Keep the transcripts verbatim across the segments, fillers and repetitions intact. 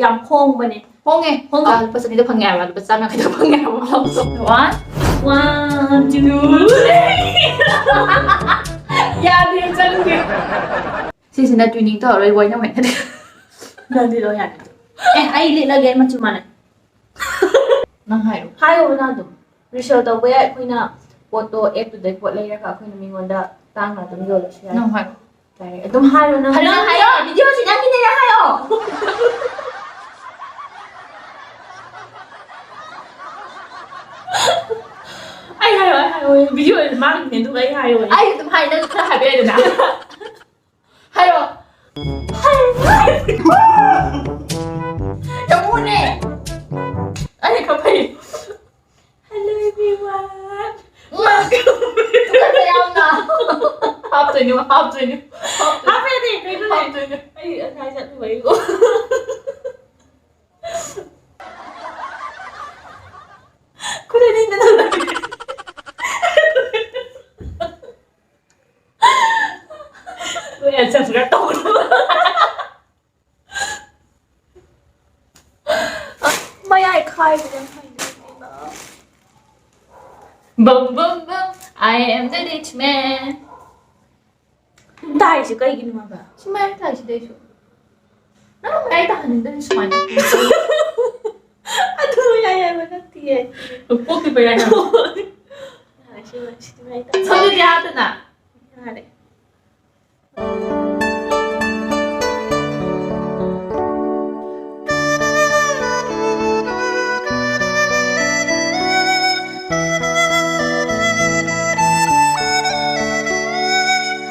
ꯌꯥꯝ ꯍꯣꯡꯕꯅꯦ꯫ ꯍꯣꯡꯉꯦ꯫ ꯍꯣꯡꯉꯦ꯫ ꯑꯥ, ꯂꯨꯄꯥ ꯆꯅꯤꯗ ꯐꯪꯉꯦ ꯍꯥꯏꯕ, ꯂꯨꯄꯥ ꯆꯥꯝ ꯌꯥꯡꯈꯩꯗ ꯐꯪꯉꯦ ꯍꯥꯏꯕ꯫ One, one, two, three. ꯌꯥꯗꯦ, ꯆꯪꯗꯦ꯫ ꯁꯤꯁꯤꯅ ꯇ꯭ꯋꯤꯅꯤꯡ ꯇꯧꯔꯔꯣꯏ, ꯋꯥꯏꯅ ꯋꯥꯏꯅꯗꯦ꯫ ꯅꯪꯗꯤ ꯂꯣꯏ ꯌꯥꯅꯤ꯫ ꯑꯦ, ꯑꯩ ꯂꯤꯠꯂꯒꯦ, ꯃꯆꯨ ꯃꯥꯟꯅꯩ꯫ ꯅꯪ ꯍꯥꯏꯔꯣ꯫ ꯍꯥꯏꯌꯣ ꯅꯪ ꯑꯗꯨꯝ꯫ Resell ꯇꯧꯕ ꯌꯥꯏ, ꯑꯩꯈꯣꯏꯅ ꯄꯣꯠꯇꯣ app ꯇꯨꯗꯩ ꯄꯣꯠ ꯂꯩꯔꯒ ꯑꯩꯈꯣꯏꯅ ꯃꯤꯉꯣꯟꯗ ꯇꯥꯡꯅ ꯑꯗꯨꯝ ꯌꯣꯜꯂꯁꯨ ꯌꯥꯏ꯫ ꯅꯪ ꯍꯥꯏꯔꯣ꯫ ꯌꯥꯔꯦ, ꯑꯗꯨꯝ ꯍꯥꯏꯔꯣ ꯅꯪ꯫ ꯍꯥꯏꯔꯣ, ꯅꯪ ꯅꯪ ꯍꯥꯏꯌꯣ, ꯍꯥꯏꯌꯣ꯫ Video ꯁꯤ ꯅꯪꯒꯤꯅꯦ, ꯅꯪ ꯍꯥꯏꯌꯣ꯫ ꯑꯩ ꯍꯥꯏꯌꯣ, ꯑꯩ ꯍꯥꯏꯌꯣ꯫ Video ꯃꯥꯒꯤꯅꯦ, ꯑꯗꯨꯒ ꯑꯩ ꯍꯥꯏꯌꯣ꯫ ꯑꯩ ꯑꯗꯨꯝ ꯍꯥꯏ, ꯅꯪ ꯈꯔ ꯍꯥꯏꯕ ꯌꯥꯏꯗꯅ꯫ ꯍꯥꯏꯔꯣ꯫ ꯌꯥꯝ ꯃꯨꯟꯅꯦ꯫ ꯑꯩ ꯈꯔ ꯐꯩ꯫ Hello everyone. Welcome. ꯌꯥꯝꯅ꯫ ꯍꯥꯞꯇꯣꯏꯅꯦ, ꯍꯥꯞꯇꯣꯏꯅꯦ, ꯍꯥꯞꯇꯣꯏꯅꯦ꯫ ꯍꯥꯞꯄ ꯌꯥꯗꯦ, ꯀꯩꯅꯣꯅꯦ? ꯍꯥꯞꯇꯣꯏꯅꯦ꯫ ꯑꯩ ꯉꯁꯥꯏ ꯆꯠꯂꯨꯕꯩꯀꯣ꯫ ꯈꯨꯗꯩ ꯂꯤꯠꯅ ꯊꯝꯃꯦ꯫ ꯅꯣꯏ ꯑꯦꯟꯁꯔ ꯇꯧꯒꯅꯨ꯫ ꯃꯌꯥꯏ ꯈꯥꯏꯕꯗ ꯐꯩꯗ꯫ Boom, boom, boom, I am the rich man. ꯇꯥꯏꯁꯦ ꯀꯩꯒꯤꯅꯣ ꯍꯥꯏꯕ? ꯁꯤ ꯃꯌꯥꯏ ꯇꯥꯏꯁꯤꯗꯤ ꯑꯩꯁꯨ꯫ ꯅꯪ ꯃꯌꯥꯏ ꯇꯥꯍꯟꯅꯤꯡꯗ꯭ꯔꯗꯤ ꯁꯨꯃꯥꯏꯅ꯫ ꯑꯗꯨ ꯃꯌꯥꯏ ꯍꯥꯏꯕ ꯅꯠꯇꯤꯌꯦ꯫ ꯄꯣꯛꯈꯤꯕ ꯌꯥꯏ ꯍꯥꯏꯕ꯫ ꯌꯥꯔꯦ, ꯁꯤ ꯃꯌꯥꯏ, ꯁꯤ ꯃꯌꯥꯏ ꯇꯥꯏ꯫ ꯁꯝꯗꯨꯗꯤ ꯍꯥꯞꯇꯅ꯫ ꯌꯥꯔꯦ꯫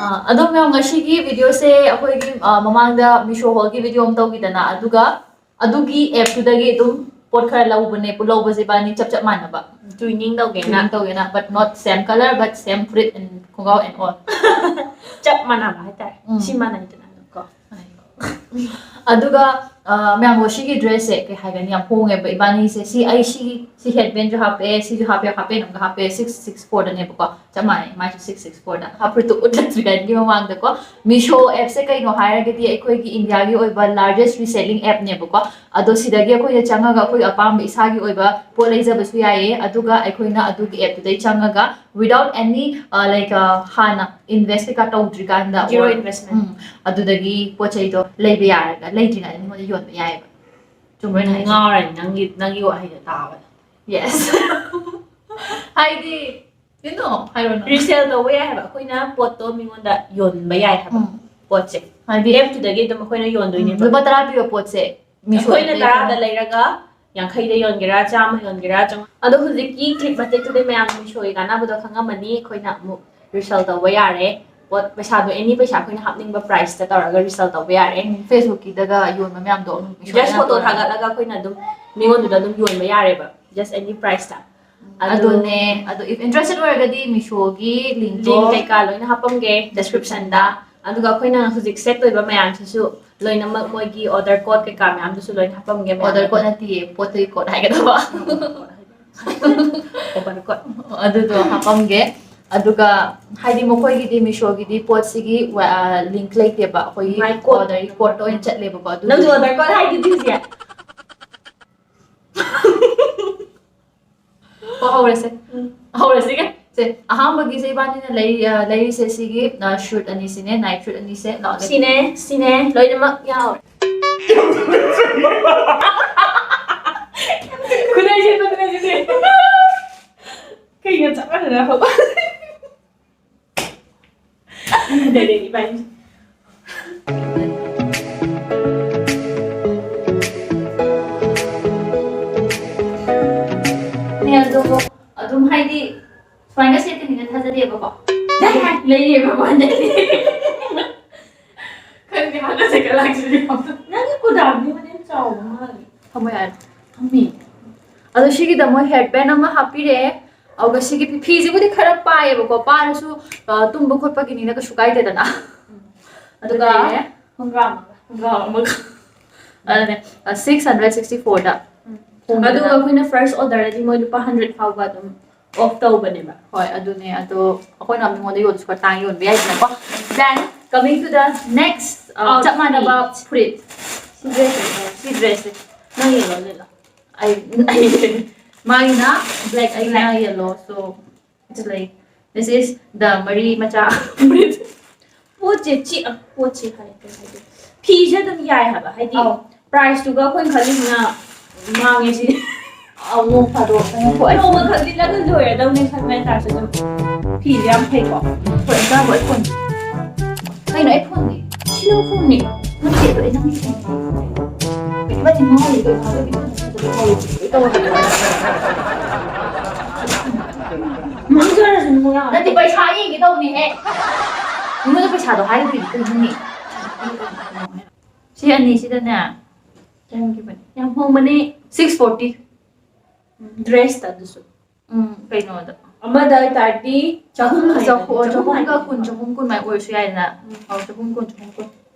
ꯑꯥ, ꯑꯗꯣ ꯃꯌꯥꯝ, ꯉꯁꯤꯒꯤ video ꯁꯦ ꯑꯩꯈꯣꯏꯒꯤ, ꯑꯥ, ꯃꯃꯥꯡꯗ ꯃꯤꯁꯣ haul ꯒꯤ video ꯑꯃ ꯇꯧꯈꯤꯗꯅ, ꯑꯗꯨꯒ ꯑꯗꯨꯒꯤ app ꯇꯨꯗꯒꯤ ꯑꯗꯨꯝ ꯄꯣꯠ ꯈꯔ ꯂꯧꯕꯅꯦ, ꯂꯧꯕꯁꯦ ꯏꯕꯥꯅꯤ ꯆꯞ ꯆꯞ ꯃꯥꯟꯅꯕ꯫ Twinning ꯇꯧꯒꯦꯅ꯫ Twinning ꯇꯧꯒꯦꯅ, but not same color, but same ꯐꯨꯔꯤꯠ and ꯈꯣꯡꯒ꯭ꯔꯥꯎ and all꯫ ꯆꯞ ꯃꯥꯟꯅꯕ ꯍꯥꯏꯇꯥꯔꯦ꯫ ꯎꯝ꯫ ꯁꯤ ꯃꯥꯟꯅꯩꯗꯅ ꯑꯗꯨꯝ ꯀꯣ꯫ ꯑꯗꯨꯒ, ꯑ, ꯃꯌꯥꯝꯕꯨ ꯁꯤꯒꯤ dress ꯁꯦ ꯀꯩ ꯍꯥꯏꯒꯅꯤ, ꯌꯥꯝ ꯍꯣꯡꯉꯦꯕ꯫ ꯏꯕꯥꯅꯤꯁꯦ ꯁꯤ, ꯑꯩ ꯁꯤꯒꯤ, ꯁꯤ headband ꯁꯨ ꯍꯥꯞꯄꯦ, ꯁꯤꯁꯨ ꯍꯥꯞꯄꯦ, ꯍꯥꯞꯄꯦ ꯑꯃꯒ ꯍꯥꯞꯄꯦ, six six four ꯗꯅꯦꯕꯀꯣ, ꯆꯞ ꯃꯥꯟꯅꯩ, ꯃꯥꯏꯁꯨ six six four ꯗ꯫ ꯐꯨꯔꯤꯠꯇꯨ ꯎꯠꯂꯛꯇ꯭ꯔꯤꯉꯩꯒꯤ ꯃꯃꯥꯡꯗꯀꯣ, Meesho app ꯁꯦ ꯀꯩꯅꯣ ꯍꯥꯏꯔꯒꯗꯤ ꯑꯩꯈꯣꯏꯒꯤ ꯏꯟꯗꯤꯌꯥꯒꯤ ꯑꯣꯏꯕ largest reselling app ꯅꯦꯕꯀꯣ꯫ ꯑꯗꯣ ꯁꯤꯗꯒꯤ ꯑꯩꯈꯣꯏꯅ ꯆꯪꯉꯒ ꯑꯩꯈꯣꯏ ꯑꯄꯥꯝꯕ ꯏꯁꯥꯒꯤ ꯑꯣꯏꯕ ꯄꯣꯠ ꯂꯩꯖꯕꯁꯨ ꯌꯥꯏꯌꯦ, ꯑꯗꯨꯒ ꯑꯩꯈꯣꯏꯅ ꯑꯗꯨꯒꯤ app ꯇꯨꯗꯩ ꯆꯪꯉꯒ without any, ꯑ, like, ꯑ, ꯍꯥꯟꯅ invest ꯀꯩꯀꯥ ꯇꯧꯗ꯭ꯔꯤꯀꯥꯟꯗ, Zero or, investment. ꯎꯝ, ꯑꯗꯨꯗꯒꯤ ꯄꯣꯠ ꯆꯩꯗꯣ ꯂꯩꯕ ꯌꯥꯔꯒ ꯂꯩꯗ꯭ꯔꯤꯉꯩꯗ ꯃꯤꯉꯣꯟꯗ ꯌꯣꯟꯕ ꯌꯥꯏꯌꯦꯕ꯫ ꯆꯨꯝꯕ꯭ꯔ ꯑꯩꯅ ꯍꯥꯏꯁꯦ? ꯉꯥꯎꯔꯅꯤ ꯅꯪꯒꯤ ꯅꯪꯒꯤ ꯋꯥꯍꯩꯗꯣ ꯇꯥꯕꯗ꯫ Yes. ꯍꯥꯏꯗꯤ, you know, ꯍꯥꯏꯔꯣ ꯅꯪ꯫ Resell ꯇꯧꯕ ꯌꯥꯏ ꯍꯥꯏꯕ, ꯑꯩꯈꯣꯏꯅ ꯄꯣꯠꯇꯣ ꯃꯤꯉꯣꯟꯗ ꯌꯣꯟꯕ ꯌꯥꯏ ꯍꯥꯏꯕ꯫ ꯎꯝ. ꯄꯣꯠꯁꯦ ꯍꯥꯏꯗꯤ, app ꯇꯨꯗꯒꯤ ꯑꯗꯨꯝ ꯑꯩꯈꯣꯏꯅ ꯌꯣꯟꯗꯣꯏꯅꯦꯕ꯫ ꯂꯨꯄꯥ ꯇꯔꯥ ꯄꯤꯕ ꯄꯣꯠꯁꯦ Meesho ꯑꯩꯈꯣꯏꯅ ꯗꯒꯤ ꯇꯔꯥꯗ ꯂꯩꯔꯒ ꯌꯥꯡꯈꯩꯗ ꯌꯣꯟꯒꯦꯔꯥ, ꯆꯥꯝꯃ ꯌꯣꯟꯒꯦꯔꯥ, ꯆꯥꯝꯃꯉꯥ꯫ ꯑꯗꯣ ꯍꯧꯖꯤꯛꯀꯤ clip ꯃꯇꯦꯛꯇꯨꯗꯤ ꯃꯌꯥꯝ Meesho ꯒꯤ ꯀꯥꯟꯅꯕꯗꯣ ꯈꯪꯉꯝꯃꯅꯤ꯫ ꯑꯩꯈꯣꯏꯅ ꯑꯃꯨꯛ resell ꯇꯧꯕ ꯌꯥꯔꯦ꯫ ꯄꯣꯠ ꯄꯩꯁꯥꯗꯣ any ꯄꯩꯁꯥ ꯑꯩꯈꯣꯏꯅ ꯍꯥꯞꯅꯤꯡꯕ price ꯇ ꯇꯧꯔꯒ resell ꯇꯧꯕ ꯌꯥꯔꯦ꯫ ꯎꯝ, Facebook ꯀꯤꯗꯒ ꯌꯣꯟꯕ ꯃꯌꯥꯝꯗꯣ Meesho Just ꯗ photo ꯌꯥꯝ ꯊꯥꯒꯠꯂꯒ ꯑꯩꯈꯣꯏꯅ ꯑꯗꯨꯝ ꯃꯤꯉꯣꯟꯗꯨꯗ ꯑꯗꯨꯝ ꯌꯣꯟꯕ ꯌꯥꯔꯦꯕ, just any price ꯇ꯫ ꯑꯗꯨ ꯑꯗꯨꯅꯦ꯫ ꯑꯗꯣ if interested ꯑꯣꯏꯔꯒꯗꯤ Meesho ꯒꯤ link ꯇꯣ link ꯀꯩꯀꯥ ꯂꯣꯏꯅ ꯍꯥꯞꯄꯝꯒꯦ description ꯗ꯫ ꯑꯗꯨꯒ ꯑꯩꯈꯣꯏꯅ ꯍꯧꯖꯤꯛ ꯁꯦꯠꯇꯣꯏꯕ ꯃꯌꯥꯝꯁꯤꯁꯨ ꯂꯣꯏꯅꯃꯛ ꯃꯣꯏꯒꯤ order code ꯀꯩꯀꯥ ꯃꯌꯥꯝꯗꯨꯁꯨ ꯂꯣꯏꯅ ꯍꯥꯞꯄꯝꯒꯦ ꯃꯌꯥꯝ꯫ Order code ꯅꯠꯇꯤꯌꯦ, ꯄꯣꯠꯇꯨꯒꯤ code ꯍꯥꯏꯒꯗꯕ꯫ Order code꯫ ꯑꯗꯨꯗꯣ ꯍꯥꯞꯄꯝꯒꯦ꯫ ꯑꯗꯨꯒ ꯍꯥꯏꯗꯤ ꯃꯈꯣꯏꯒꯤꯗꯤ Meesho ꯒꯤꯗꯤ ꯄꯣꯠꯁꯤꯒꯤ ꯋ-, ꯑ, link ꯂꯩꯇꯦꯕ, ꯑꯩꯈꯣꯏꯒꯤ My code꯫ Order ꯒꯤ code ꯇ ꯑꯣꯏꯅ ꯆꯠꯂꯦꯕꯀꯣ꯫ ꯑꯗꯨ ꯅꯪꯁꯨ order code ꯍꯥꯏꯗꯨꯗꯤ ꯍꯧꯖꯤꯛ꯫ ꯍꯣ, ꯍꯧꯔꯁꯦ꯫ ꯎꯝ꯫ ꯍꯧꯔꯁꯤꯒꯦ꯫ ꯁꯦ, ꯑꯍꯥꯟꯕꯒꯤꯁꯦ ꯏꯕꯥꯅꯤꯅ ꯂꯩ-, ꯑ, ꯂꯩꯔꯤꯁꯦ ꯁꯤꯒꯤ, ꯑ, suit ꯑꯅꯤꯁꯤꯅꯦ, night suit ꯑꯅꯤꯁꯦ꯫ ꯂꯥꯛꯑꯣꯅꯦ꯫ ꯁꯤꯅꯦ, ꯁꯤꯅꯦ, ꯂꯣꯏꯅꯃꯛ ꯌꯥꯎꯔꯦ꯫ ꯈꯨꯗꯩ ꯁꯦꯠꯄꯗꯨꯅꯦ ꯁꯤꯗꯤ꯫ ꯀꯩꯒ ꯆꯞ ꯃꯥꯟꯅꯅ ꯍꯧꯕ꯫ ꯑꯗꯨꯗꯤ ꯏꯕꯥꯅꯤ꯫ ꯅꯦ, ꯑꯗꯣ ꯑꯗꯨꯝ ꯍꯥꯏꯗꯤ ꯁꯨꯃꯥꯏꯅ ꯁꯦꯠꯀꯅꯤꯅ ꯊꯥꯖꯗꯦꯕꯀꯣ꯫ ꯂꯩꯌꯦꯕꯀꯣ꯫ ꯈꯪꯗꯦ, ꯍꯥꯟꯅ ꯁꯦꯠꯀꯠꯂꯛꯇ꯭ꯔꯤ꯫ ꯅꯪꯒꯤ ꯀꯨꯗꯥꯝꯗꯤ ꯃꯅꯤꯡ ꯆꯥꯎꯕ ꯃꯥꯜꯂꯦ꯫ ꯊꯝꯃꯣ ꯌꯥꯔꯦ꯫ ꯊꯝꯃꯤ꯫ ꯑꯗꯣ ꯁꯤꯒꯤꯗ ꯃꯣꯏ headband ꯑꯃ ꯍꯥꯞꯄꯤꯔꯛꯑꯦ꯫ ꯑꯗꯨꯒ ꯁꯤꯒꯤ ꯐꯤ-, ꯐꯤꯁꯤꯕꯨꯗꯤ ꯈꯔ ꯄꯥꯏꯌꯦꯕꯀꯣ, ꯄꯥꯔꯁꯨ, ꯑ, ꯇꯨꯝꯕ ꯈꯣꯠꯄꯒꯤꯅꯤꯅ ꯀꯩꯁꯨ ꯀꯥꯏꯗꯦꯗꯅ꯫ ꯑꯗꯨꯒ ꯑꯗꯨꯗꯤ ꯈꯣꯡꯒ꯭ꯔꯥꯎ ꯑꯃꯒ꯫ ꯈꯣꯡꯒ꯭ꯔꯥꯎ ꯑꯃꯒ꯫ ꯑꯗꯨꯅꯦ, ꯁꯤꯛꯁ ꯍꯟꯗ꯭ꯔꯦꯠ ꯁꯤꯛꯁꯇꯤ ꯐꯣꯔꯗ ꯎꯝ꯫ ꯍꯣꯡꯗꯅ꯫ ꯑꯗꯨꯒ ꯑꯩꯈꯣꯏꯅ ꯐꯥꯔꯁ ꯑꯣꯔꯗꯔꯗꯤ ꯃꯣꯏ ꯂꯨꯄꯥ ꯍꯟꯗ꯭ꯔꯦꯠ ꯐꯥꯎꯕ ꯑꯗꯨꯝ ꯑꯣꯐ ꯇꯧꯕꯅꯦꯕ꯫ ꯍꯣꯏ, ꯑꯗꯨꯅꯦ꯫ ꯑꯗꯣ ꯑꯩꯈꯣꯏꯅ ꯃꯤꯉꯣꯟꯗ ꯌꯣꯜꯂꯁꯨ ꯈꯔ ꯇꯥꯡꯅ ꯌꯣꯟꯕ ꯌꯥꯏꯗꯅꯀꯣ꯫ Then coming to the next, ꯑ, outfit꯫ ꯆꯞ ꯃꯥꯟꯅꯕ ꯐꯨꯔꯤꯠ꯫ ꯁꯤ ꯗ꯭ꯔꯦꯁꯁꯦ, ꯁꯤ ꯗ꯭ꯔꯦꯁꯁꯦ꯫ ꯅꯪ ꯌꯦꯡꯉꯣ, ꯂꯤꯠꯂꯣ꯫ ꯑꯩ, ꯑꯩ, ꯃꯥꯒꯤꯅ ꯕ꯭ꯂꯦꯛ, ꯑꯩꯒꯤꯅ black. Yellow. So, it's like, this is the ꯃꯔꯤ ꯃꯆꯥ ꯐꯨꯔꯤꯠ꯫ ꯄꯣꯠꯁꯦ ꯆꯤꯛ-, ꯑ, ꯄꯣꯠꯁꯦ ꯍꯥꯏ, ꯀꯩ ꯍꯥꯏꯗꯣꯏꯅꯣ? ꯐꯤꯁꯦ ꯑꯗꯨꯝ ꯌꯥꯏ ꯍꯥꯏꯕ, ꯍꯥꯏꯗꯤ ꯑꯧ꯫ ꯄ꯭ꯔꯥꯏꯁꯇꯨꯒ ꯑꯩꯈꯣꯏꯅ ꯈꯜꯂꯤꯁꯤꯅ ꯃꯥꯡꯉꯦ ꯁꯤꯗꯤ꯫ ꯑꯧ, ꯅꯣꯡ ꯐꯥꯗꯣꯛ ꯀꯩꯅꯣ ꯊꯣꯛꯑꯦ꯫ ꯅꯣꯡꯃ ꯈꯛ ꯂꯤꯠꯂꯒ ꯂꯣꯏꯔꯗꯧꯅꯦ ꯈꯟꯕ ꯍꯥꯏꯇꯥꯔꯁꯨ ꯑꯗꯨꯝ ꯐꯤꯁꯦ ꯌꯥꯝ ꯐꯩꯀꯣ꯫ ꯐꯣꯟ ꯆꯥꯕ ꯑꯩ ꯐꯣꯟ꯫ ꯀꯩꯅꯣ ꯑꯩ ꯐꯣꯟꯗꯤ? ꯁꯤ ꯅꯪ ꯐꯣꯟꯅꯤ꯫ ꯅꯠꯇꯦ, ꯑꯗꯣ ꯑꯩ ꯅꯪꯒꯤ ꯐꯣꯟ꯫ ꯏꯕꯥꯅꯤ ꯉꯥꯎꯔꯤꯗꯣ ꯏꯃꯥꯟꯅꯕꯤ ꯐꯣꯟ ꯅꯠꯇꯕ ꯉꯥꯎꯔꯤꯗꯣ ꯇꯧꯔꯦ꯫ ꯃꯥꯡꯖꯔꯁꯅꯨ ꯌꯥꯔꯦ꯫ ꯅꯠꯇꯦ, ꯄꯩꯁꯥ ꯌꯦꯡꯒꯦ ꯇꯧꯕꯅꯤꯍꯦ꯫ ꯃꯤꯉꯣꯟꯗ ꯄꯩꯁꯥꯗꯣ ꯍꯥꯏꯗ꯭ꯔꯤꯗꯤ ꯀꯩꯅꯣꯅꯦ? ꯁꯤ ꯑꯅꯤꯁꯤꯗꯅꯦ ꯆꯪꯈꯤꯕꯅꯦ꯫ ꯌꯥꯝ ꯍꯣꯡꯕꯅꯦ꯫ Six forty. ꯗ꯭ꯔꯦꯁꯇ ꯑꯗꯨꯁꯨ꯫ ꯎꯝ, ꯀꯩꯅꯣꯗ꯫ ꯑꯃꯗ ꯑꯣꯏꯇꯥꯔꯗꯤ ꯆꯍꯨꯝ ꯍꯥꯏꯕꯅꯦ꯫ ꯆꯍꯨꯝ, ꯆꯍꯨꯝꯒ ꯍꯥꯏꯕꯅꯦ꯫ ꯀꯨꯟ, ꯆꯍꯨꯝ ꯀꯨꯟ ꯃꯥꯏ ꯑꯣꯏꯔꯁꯨ ꯌꯥꯏꯗꯅ꯫ ꯎꯝ꯫ ꯑꯧ, ꯆꯍꯨꯝ ꯀꯨꯟ, ꯆꯍꯨꯝ ꯀꯨꯟ꯫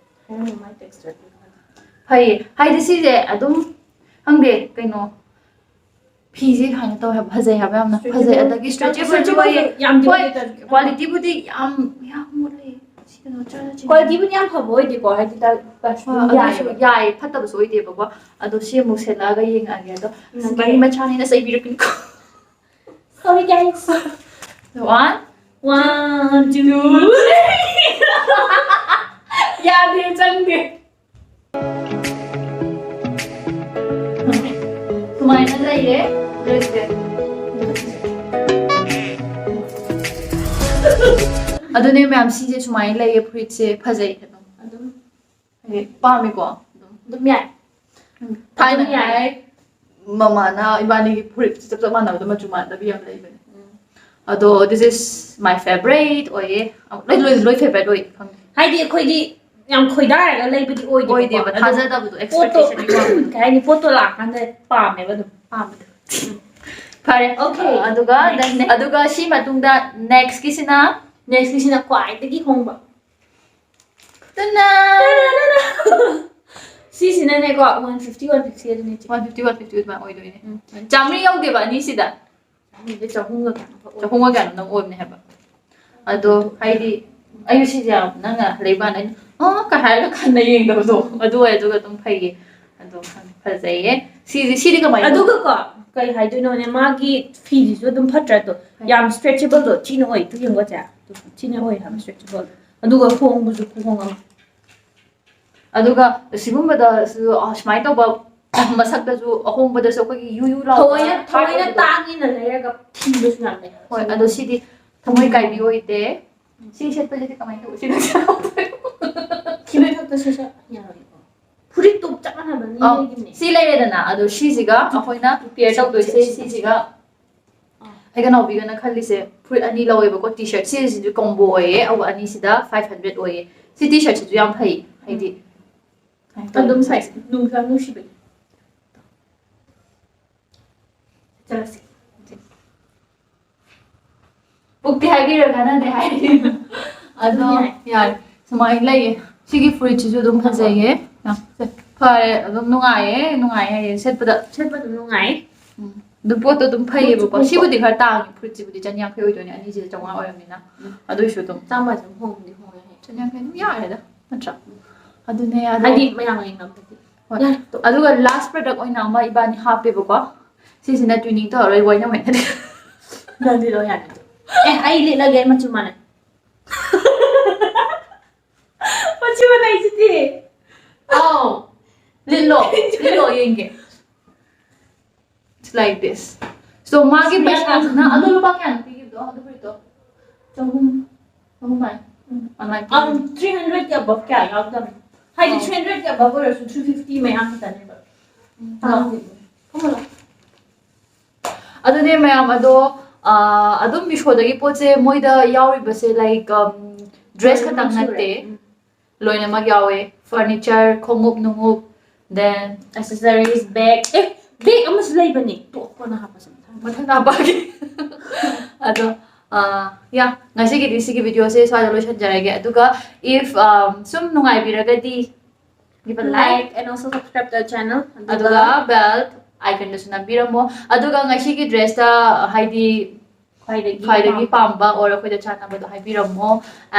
ꯈꯪꯗꯦ, ꯃꯥꯏ texture ꯗꯤ ꯈꯪꯗꯦ꯫ ꯐꯩꯌꯦ꯫ ꯍꯥꯏꯗꯤ ꯁꯤꯁꯦ ꯑꯗꯨꯝ, ꯈꯪꯗꯦ, ꯀꯩꯅꯣ, ꯐꯤꯁꯦ ꯀꯩꯅꯣ ꯇꯧꯋꯦ ꯍꯥꯏꯕ, ꯐꯖꯩ ꯍꯥꯏꯕ ꯌꯥꯝꯅ꯫ ꯐꯖꯩ, stretchable꯫ ꯑꯗꯒꯤ stretchable ꯁꯨ stretchable ꯑꯣꯏꯌꯦ꯫ ꯁꯨ ꯌꯥꯝꯗꯤ ꯍꯣꯏ, ꯑꯣꯏꯗꯦ ꯇꯥꯔꯁꯨ꯫ Quality ꯕꯨꯗꯤ ꯌꯥꯝ, ꯌꯥꯝ ꯃꯣꯠꯂꯦ꯫ ꯁꯤ ꯀꯩꯅꯣ ꯆꯥ-, ꯆꯤꯡ-꯫ Quality ꯕꯨꯗꯤ ꯌꯥꯝ ꯐꯕ ꯑꯣꯏꯗꯦꯀꯣ, ꯍꯥꯏꯗꯤ ꯇ-, ꯇ-, ꯍꯣꯏ, ꯑꯗꯨꯏꯁꯨ ꯌꯥꯏꯌꯦꯕ꯫ ꯌꯥꯏ, ꯐꯠꯇꯕꯁꯨ ꯑꯣꯏꯗꯦꯕꯀꯣ꯫ ꯑꯗꯣ ꯁꯤ ꯑꯃꯨꯛ ꯁꯦꯠꯂꯛꯑꯒ ꯌꯦꯡꯉꯛꯑꯒꯦ꯫ ꯑꯗꯣ ꯎꯝ, ꯃꯔꯤ ꯌꯥꯏ꯫ ꯃꯆꯥꯅꯤꯅ ꯆꯩꯕꯤꯔꯛꯀꯅꯤꯀꯣ꯫ Sorry, guys꯫ One, one, two, two, three꯫ ꯌꯥꯗꯦ, ꯆꯪꯗꯦ꯫ ꯁꯨꯃꯥꯏꯅ ꯂꯩꯔꯦ ꯗ꯭ꯔꯦꯁꯁꯦ꯫ ꯑꯗꯨꯅꯦ ꯃꯌꯥꯝ, ꯁꯤꯁꯦ ꯁꯨꯃꯥꯏꯅ ꯂꯩꯌꯦ, ꯐꯨꯔꯤꯠꯁꯦ ꯐꯖꯩ ꯑꯗꯨꯝ꯫ ꯑꯗꯨꯝ ꯍꯥꯏꯗꯤ ꯄꯥꯝꯃꯤꯀꯣ ꯑꯗꯨꯝ꯫ ꯑꯗꯨꯝ ꯌꯥꯏ꯫ ꯎꯝ꯫ ꯊꯥꯏꯅ ꯑꯗꯨꯝ ꯌꯥꯏ꯫ ꯍꯥꯏ ꯃꯃꯥꯅ ꯏꯕꯥꯅꯤꯒꯤ ꯐꯨꯔꯤꯠ ꯆꯞ ꯆꯞ ꯃꯥꯟꯅꯕꯗꯣ ꯃꯆꯨ ꯃꯥꯟꯅꯗꯕꯤ ꯌꯥꯝ ꯂꯩꯕꯅꯦ꯫ ꯎꯝ꯫ ꯑꯗꯣ this is my favorite ꯑꯣꯏꯌꯦ꯫ ꯂꯣꯏ, ꯂꯣꯏ, ꯂꯣꯏ favorite ꯑꯣꯏ ꯈꯪꯗꯦ꯫ ꯍꯥꯏꯗꯤ ꯑꯩꯈꯣꯏꯗꯤ ꯌꯥꯝ ꯈꯣꯏꯗꯥꯔꯒ ꯂꯩꯕꯗꯤ ꯑꯣꯏꯗꯦꯕꯀꯣ꯫ ꯑꯣꯏꯗꯦꯕ, ꯑꯗꯨꯝ ꯊꯥꯖꯗꯕꯗꯣ, ꯄꯣꯠꯇꯣ expectation ꯌꯥꯝ ꯋꯥꯡꯕꯗꯣ꯫ ꯀꯩ ꯍꯥꯏꯅꯤ, ꯄꯣꯠꯇꯣ ꯂꯥꯛꯑꯀꯥꯟꯗ ꯄꯥꯝꯃꯦꯕ ꯑꯗꯨꯝ꯫ ꯄꯥꯝꯕꯗꯣ꯫ ꯎꯝ꯫ ꯐꯔꯦ꯫ Okay, ꯑꯗꯨꯒ next꯫ Then, ꯑꯗꯨꯒ ꯁꯤ ꯃꯇꯨꯡꯗ next ꯀꯤꯁꯤꯅ? Next ꯀꯤꯁꯤꯅ ꯈ꯭ꯋꯥꯏꯗꯒꯤ ꯍꯣꯡꯕ꯫ ꯇꯅꯥ! ꯁꯤꯁꯤꯅꯅꯦꯀꯣ, ꯋꯥꯟ ꯐꯤꯐꯇꯤ, ꯋꯥꯟ ꯐꯤꯐꯇꯤ ꯑꯗꯨꯅꯤ, ꯏꯆꯦ꯫ ꯋꯥꯟ ꯐꯤꯐꯇꯤ, ꯋꯥꯟ ꯐꯤꯐꯇꯤ ꯑꯗꯨꯃꯥꯏꯅ ꯑꯣꯏꯗꯣꯏꯅꯦ꯫ ꯎꯝ꯫ ꯆꯥꯝꯃꯔꯤ ꯌꯧꯗꯦꯕ ꯑꯅꯤꯁꯤꯗ꯫ ꯑꯅꯤꯗ ꯆꯍꯨꯝꯒ ꯀꯌꯥꯅꯣ ꯈꯛ ꯑꯣꯏ꯫ ꯆꯍꯨꯝꯒ ꯀꯌꯥꯅꯣ ꯅꯪ ꯑꯣꯏꯕꯅꯦ ꯍꯥꯏꯕ꯫ ꯑꯗꯣ ꯍꯥꯏꯗꯤ ꯑꯩꯁꯨ ꯁꯤꯁꯦ ꯌꯥꯝ ꯅꯪꯅ ꯂꯩꯕ ꯀꯥꯟꯗ ꯑꯩꯅ "ꯑꯥ" ꯀ ꯍꯥꯏꯔꯒ ꯈꯟꯅ ꯌꯦꯡꯗꯕꯗꯣ ꯑꯗꯨ ꯑꯣꯏ꯫ ꯑꯗꯨꯒ ꯑꯗꯨꯝ ꯐꯩꯌꯦ꯫ ꯑꯗꯣ ꯈꯪꯗꯦ, ꯐꯖꯩꯌꯦ꯫ ꯁꯤꯁꯦ, ꯁꯤꯗꯤ ꯀꯃꯥꯏꯅ ꯇꯧꯕ? ꯑꯗꯨꯒꯀꯣ, ꯀꯩ ꯍꯥꯏꯗꯣꯏꯅꯣꯅꯦ, ꯃꯥꯒꯤ ꯐꯤꯁꯤꯁꯨ ꯑꯗꯨꯝ ꯐꯠꯇ꯭ꯔꯥ? ꯑꯗꯣ ꯌꯥꯝ stretchable ꯗꯣ ꯊꯤꯅ ꯑꯣꯏ꯫ ꯇꯨ ꯌꯦꯡꯉꯣ ꯆꯦ, ꯊꯤꯅ ꯑꯣꯏ ꯍꯥꯏꯕ stretchable ꯗꯣ꯫ ꯑꯗꯨꯒ ꯍꯣꯡꯕꯁꯨ ꯈꯨꯍꯣꯡ ꯑꯃ꯫ ꯑꯗꯨꯒ ꯁꯤꯒꯨꯝꯕꯗꯁꯨ, ꯑ, ꯁꯨꯃꯥꯏꯅ ꯇꯧꯕ ꯃꯁꯛꯇꯁꯨ, ꯑꯍꯣꯡꯕꯗꯁꯨ ꯑꯩꯈꯣꯏꯒꯤ ꯌꯨ ꯌꯨ ꯂꯥꯎꯕ ꯊꯑꯣꯏꯅ, ꯊꯑꯣꯏꯅ ꯍꯥꯞꯄꯗꯣ꯫ ꯇꯥꯡꯉꯦꯅ ꯂꯩꯔꯒ ꯊꯤꯕꯁꯨ ꯌꯥꯝ ꯂꯩ꯫ ꯍꯣꯏ, ꯑꯗꯣ ꯁꯤꯗꯤ ꯊꯃꯣꯏ ꯀꯥꯏꯕꯤ ꯑꯣꯏꯗꯦ꯫ ꯁꯤ ꯁꯦꯠꯄꯁꯤꯗꯤ ꯀꯃꯥꯏꯅ ꯇꯧꯕ? ꯁꯤ ꯅꯪ ꯁꯦꯠꯍꯧꯗꯣꯏꯔꯣ? ꯁꯤ ꯃꯊꯛꯇ ꯁꯦꯠ ꯌꯥꯔꯣꯏꯀꯣ? ꯐꯨꯔꯤꯠꯇꯨ ꯆꯞ ꯃꯥꯟꯅꯕꯅꯤ ꯑꯧ, ꯂꯩꯒꯤꯕꯅꯦ꯫ ꯁꯤ ꯂꯩꯔꯦꯗꯅ, ꯑꯗꯣ ꯁꯤꯁꯤꯒ ꯑꯩꯈꯣꯏꯅ pair ꯇꯧꯗꯣꯏꯁꯦ ꯁꯤꯁꯤꯒ꯫ ꯑꯥ꯫ ꯑꯩꯒ ꯅꯥꯎꯕꯤꯒꯅ ꯈꯜꯂꯤꯁꯦ ꯐꯨꯔꯤꯠ ꯑꯅꯤ ꯂꯧꯋꯦꯕꯀꯣ, ꯇꯤ ꯁꯥꯔꯠ꯫ ꯁꯤꯁꯤꯁꯨ combo ꯑꯣꯏꯌꯦ, ꯑꯗꯨꯒ ꯑꯅꯤꯁꯤꯗ five hundred ꯑꯣꯏꯌꯦ꯫ ꯁꯤ ꯇꯤ ꯁꯥꯔꯠꯁꯤꯁꯨ ꯌꯥꯝ ꯐꯩ, ꯍꯥꯏꯗꯤ ꯀꯃꯥꯏꯅ ꯇꯧꯅꯤ? ꯑꯗꯨꯝ ꯐꯩ, ꯅꯨꯡꯁꯨ ꯌꯥꯝ ꯅꯨꯡꯁꯤꯕꯅꯤ꯫ ꯆꯠꯂꯁꯤ꯫ ꯄꯨꯛꯇꯤ ꯍꯥꯏꯕꯤꯔꯣꯏ, ꯀꯥꯟꯅꯗꯦ ꯍꯥꯏꯔꯤ꯫ ꯑꯗꯣ ꯑꯗꯨꯝ ꯌꯥꯏ꯫ ꯌꯥꯔꯦ, ꯁꯨꯃꯥꯏꯅ ꯂꯩꯌꯦ꯫ ꯁꯤꯒꯤ ꯐꯨꯔꯤꯠꯁꯤꯁꯨ ꯑꯗꯨꯝ ꯐꯖꯩꯌꯦ꯫ ꯌꯥꯝ ꯐꯔꯦ, ꯑꯗꯨꯝ ꯅꯨꯡꯉꯥꯏꯌꯦ, ꯅꯨꯡꯉꯥꯏ ꯍꯥꯏꯌꯦ ꯁꯦꯠꯄꯗ꯫ ꯁꯦꯠꯄ ꯑꯗꯨꯝ ꯅꯨꯡꯉꯥꯏ꯫ ꯎꯝ꯫ ꯑꯗꯨ ꯄꯣꯠꯇꯣ ꯑꯗꯨꯝ ꯐꯩꯌꯦꯕꯀꯣ꯫ ꯄꯣꯠꯁꯨ ꯐꯩꯀꯣ꯫ ꯁꯤꯕꯨꯗꯤ ꯈꯔ ꯇꯥꯡꯉꯦ, ꯐꯨꯔꯤꯠꯁꯤꯕꯨꯗꯤ ꯆꯅꯤꯌꯥꯡꯈꯩ ꯑꯣꯏꯗꯣꯏꯅꯦ, ꯑꯅꯤꯁꯤꯗ ꯆꯥꯝꯃꯉꯥ ꯑꯣꯏꯔꯕꯅꯤꯅ꯫ ꯎꯝ꯫ ꯑꯗꯨꯏꯁꯨ ꯑꯗꯨꯝ ꯆꯥꯝꯃ ꯑꯗꯨꯝ ꯍꯣꯡꯗꯤ ꯍꯣꯡꯉꯦ ꯍꯥꯏ꯫ ꯆꯅꯤꯌꯥꯡꯈꯩ ꯑꯗꯨꯝ ꯌꯥꯔꯦꯗ, ꯅꯠꯇ꯭ꯔꯥ? ꯑꯗꯨꯅꯦ, ꯑꯗꯣ ꯍꯥꯏꯗꯤ ꯃꯌꯥꯝꯒ ꯌꯦꯡꯅꯕꯗꯗꯤ꯫ ꯍꯣꯏ꯫ ꯌꯥꯔꯦ, ꯇꯣꯛ꯫ ꯑꯗꯨꯒ last product ꯑꯣꯏꯅ ꯑꯃ ꯏꯕꯥꯅꯤ ꯍꯥꯞꯄꯦꯕꯀꯣ꯫ ꯁꯤꯁꯤꯅ twinning ꯇꯧꯔꯔꯣꯏ, ꯋꯥꯏꯅ ꯋꯥꯏꯅ꯫ ꯅꯪꯗꯤ ꯂꯣꯏ ꯌꯥꯔꯦ꯫ ꯑꯦ, ꯑꯩ ꯂꯤꯠꯂꯒꯦ, ꯑꯩ ꯃꯆꯨ ꯃꯥꯟꯅꯩ꯫ ꯃꯆꯨ ꯃꯥꯟꯅꯩꯁꯤꯗꯤ꯫ ꯑꯥꯎ꯫ ꯂꯤꯠꯂꯣ꯫ ꯂꯤꯠꯂꯣ ꯌꯦꯡꯒꯦ꯫ It's like this. So, ꯃꯥꯒꯤ ꯁꯨꯃꯥꯏꯅ ꯄꯩꯁꯥꯁꯤꯅ, ꯑꯗꯣ ꯂꯨꯄꯥ ꯀꯌꯥꯅꯣ ꯄꯤꯈꯤꯕꯗꯣ? ꯑꯗꯨ ꯐꯨꯔꯤꯠꯇꯣ? ꯆꯍꯨꯝ꯫ ꯆꯍꯨꯝ ꯍꯥꯏ꯫ ꯎꯝ꯫ ꯑꯗꯨꯃꯥꯏꯅ ꯄꯤꯈꯤꯕꯅꯦ꯫ ꯑꯝ, three hundred ꯀꯤ above ꯀꯌꯥ ꯌꯥꯎꯗꯕꯅꯤ꯫ ꯍꯥꯏꯗꯤ, ꯑꯥꯎ꯫ Three hundred ꯀꯤ above ꯑꯣꯏꯔꯁꯨ three fifty ꯃꯌꯥ ꯈꯛꯇꯅꯦꯕ꯫ ꯎꯝ꯫ ꯇꯥꯡꯗꯦ꯫ ꯀꯃꯥꯏꯅ? ꯑꯗꯨꯅꯦ ꯃꯌꯥꯝ, ꯑꯗꯣ, ꯑꯥ, ꯑꯗꯨꯝ ꯃꯤꯁꯣꯗꯒꯤ ꯄꯣꯠꯁꯦ ꯃꯣꯏꯗ ꯌꯥꯎꯔꯤꯕꯁꯦ, like, um, dress ꯈꯛꯇꯪ ꯂꯣꯏꯅꯃꯛ ꯁꯨꯔꯦ꯫ ꯅꯠꯇꯦ꯫ ꯎꯝ꯫ ꯂꯣꯏꯅꯃꯛ ꯌꯥꯎꯋꯦ, furniture, ꯈꯣꯡꯎꯞ ꯅꯨꯡꯎꯞ, then accessories, bag, ꯑꯦ, bag ꯑꯃꯁꯨ ꯂꯩꯕꯅꯦ, ꯇꯣꯛ ꯀꯣꯟꯅ ꯍꯥꯞꯄꯁꯦ ꯃꯊꯪ꯫ ꯃꯊꯪ ꯍꯥꯞꯄꯛꯑꯒꯦ꯫ ꯑꯗꯣ, ꯑꯥ, yeah, ꯉꯁꯤꯒꯤꯗꯤ ꯁꯤꯒꯤ video ꯁꯦ ꯁ꯭ꯋꯥꯏꯗ ꯂꯣꯏꯁꯤꯟꯖꯔꯒꯦ꯫ ꯑꯗꯨꯒ if, um, ꯁꯨꯝ ꯅꯨꯡꯉꯥꯏꯕꯤꯔꯒꯗꯤ, Give a like. Like and also subscribe to our channel. ꯑꯗꯨꯒ bell iconꯗꯨꯁꯨ ꯅꯝꯕꯤꯔꯝꯃꯣ. ꯑꯗꯨꯒ ꯉꯁꯤꯒꯤ dressꯇ ꯍꯥꯏꯗꯤ ꯈ꯭ꯋꯥꯏꯗꯒꯤ ꯈ꯭ꯋꯥꯏꯗꯒꯤ ꯄꯥꯝꯕ. ꯄꯥꯝꯕ or ꯑꯩꯈꯣꯏꯗ ꯆꯥꯟꯅꯕꯗꯣ ꯍꯥꯏꯕꯤꯔꯝꯃꯣ.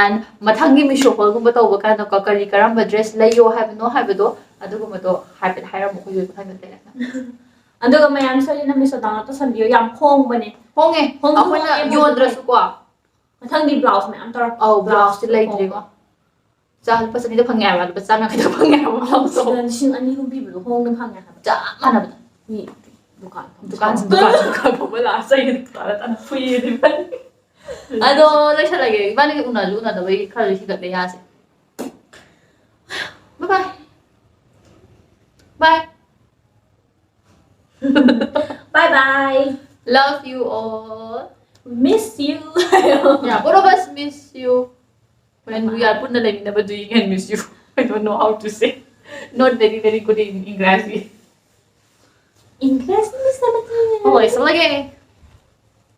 And ꯃꯊꯪꯒꯤ Meesho haulꯒꯨꯝꯕ ꯇꯧꯕ ꯀꯥꯟꯗꯀꯣ, ꯀꯔꯤ ꯀꯔꯝꯕ dress ꯂꯩꯌꯣ ꯍꯥꯏꯕꯅꯣ ꯍꯥꯏꯕꯗꯣ ꯑꯗꯨꯒꯨꯝꯕꯗꯣ ꯍꯥꯏꯐꯦꯠ ꯍꯥꯏꯔꯝꯃꯣ, ꯑꯩꯈꯣꯏꯁꯨ ꯈꯪꯗꯦ꯫ ꯑꯗꯨꯒ ꯃꯌꯥꯝ ꯁꯣꯏꯗꯅ Meesho download ꯇꯧꯁꯟꯕꯤꯌꯣ, ꯌꯥꯝ ꯍꯣꯡꯕꯅꯦ. ꯍꯣꯡꯉꯦ, ꯍꯣꯡꯁꯨ ꯑꯩꯈꯣꯏꯅ ꯍꯣꯡꯉꯦ, ꯃꯣꯏꯁꯨ ꯌꯣꯟꯗ꯭ꯔꯁꯨꯀꯣ꯫ ꯃꯊꯪꯗꯤ blouse ꯃꯌꯥꯝ ꯇꯧꯔꯛꯄ. ꯑꯧ, Blouse blouseꯇꯤ ꯂꯩꯇ꯭ꯔꯤꯀꯣ꯫ ꯆꯥ ꯂꯨꯄꯥ ꯆꯅꯤꯗ ꯐꯪꯉꯦ ꯍꯥꯏꯕ, ꯂꯨꯄꯥ ꯆꯥꯝꯃ ꯌꯥꯡꯈꯩꯗ ꯐꯪꯉꯦ ꯍꯥꯏꯕ blouseꯇꯣ꯫ ꯁꯤꯗ ꯂꯤꯁꯤꯡ ꯑꯅꯤ ꯑꯍꯨꯝ ꯄꯤꯕꯗꯣ ꯍꯣꯡꯅ ꯐꯪꯉꯦ ꯍꯥꯏꯕ. ꯆꯞ ꯃꯥꯟꯅꯕꯗ꯫ ꯃꯤ ꯗꯨꯀꯥꯟ ꯗꯨꯀꯥꯟ ꯗꯨꯀꯥꯟ ꯗꯨꯀꯥꯟ ꯐꯝꯕ ꯂꯥꯛꯑ ꯆꯩꯒꯤ ꯗꯨꯀꯥꯟꯗ ꯇꯥꯅ ꯐꯨꯏꯌꯦ꯫ ꯑꯗꯣ ꯂꯣꯏꯁꯜꯂꯒꯦ, ꯏꯕꯥꯅꯤꯒꯤ ꯎꯅꯁꯨ ꯎꯅꯗꯕꯩ ꯈꯔꯁꯨ ꯍꯤꯒꯠꯂꯦ ꯌꯥꯁꯦ꯫ Bye bye. Bye. Bye bye. Love you all. Miss you. Yeah, both of us miss you. When we are ꯄꯨꯟꯅ ꯂꯩꯃꯤꯟꯅꯕ, do you can miss you? I don't know how to say. Not very, very good in English. English miss. ꯍꯣꯏ, ꯂꯣꯏꯁꯜꯂꯒꯦ꯫